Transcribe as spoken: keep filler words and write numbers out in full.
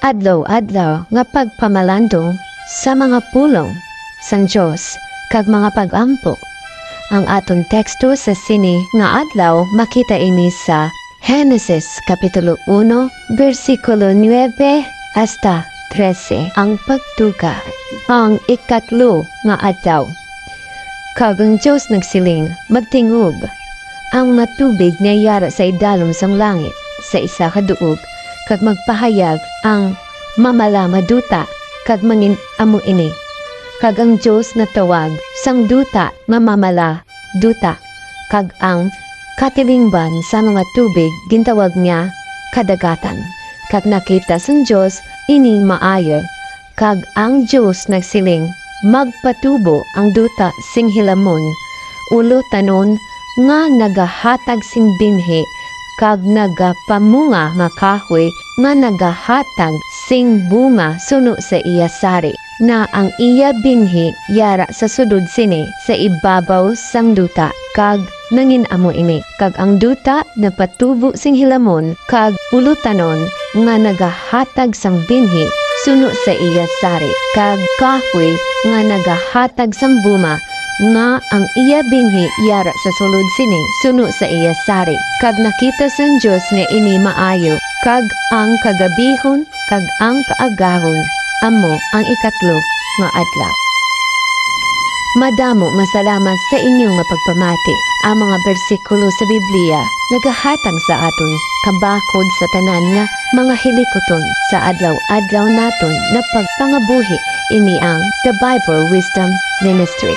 adlaw-adlaw nga pagpamalandong sa mga pulong sang Dios kag mga pag-ampo. Ang aton teksto sa sini nga adlaw makita ini sa Genesis Kapitulo uno, bersikulo nuebe hasta trese. Ang pagtuga. Ang ikatlo nga adlaw, kag ang Dios nagsiling, "Magtingog ang mga tubig nga yara sa idalom sang langit sa isa ka duog, kag magpahayag ang mamala nga duta, kag mangin-amo ini." Kag ang Dios natawag sang duta nga mamala duta, kag ang katilingban sa mga tubig gintawag niya kadagatan. Kag nakita sang Dios ini maayo, kag ang Dios nagsiling, "Magpatubo ang duta sing hilamon, ulotanon nga nagahatag sing binhi, kag nagapamunga nga kahoy nga nagahatag sing bunga suno sa iya sari, nga ang iya binhi yara sa sulod sini sa ibabaw sang duta." Kag nangin-amo ini. Kag ang duta nagpatubo sing hilamon kag ulotanon nga nagahatag sang binhi suno sa iya sari, kag kahoy nga nagahatag sang bunga, nga ang iya binhi yara sa sulod sini suno sa iya sari. Kag nakita sang Dios nga ini maayo, kag ang kagabihon kag ang kaagahon, amo ang ikatlo nga adlaw. Madamo nga salamat sa inyo nga pagpamati. Ang mga bersikulo sa Biblia nagahatag sa aton kabakod sa tanan nga mga hilikuton sa adlaw-adlaw naton nga pagpangabuhi. Ini ang The Bible Wisdom Ministry.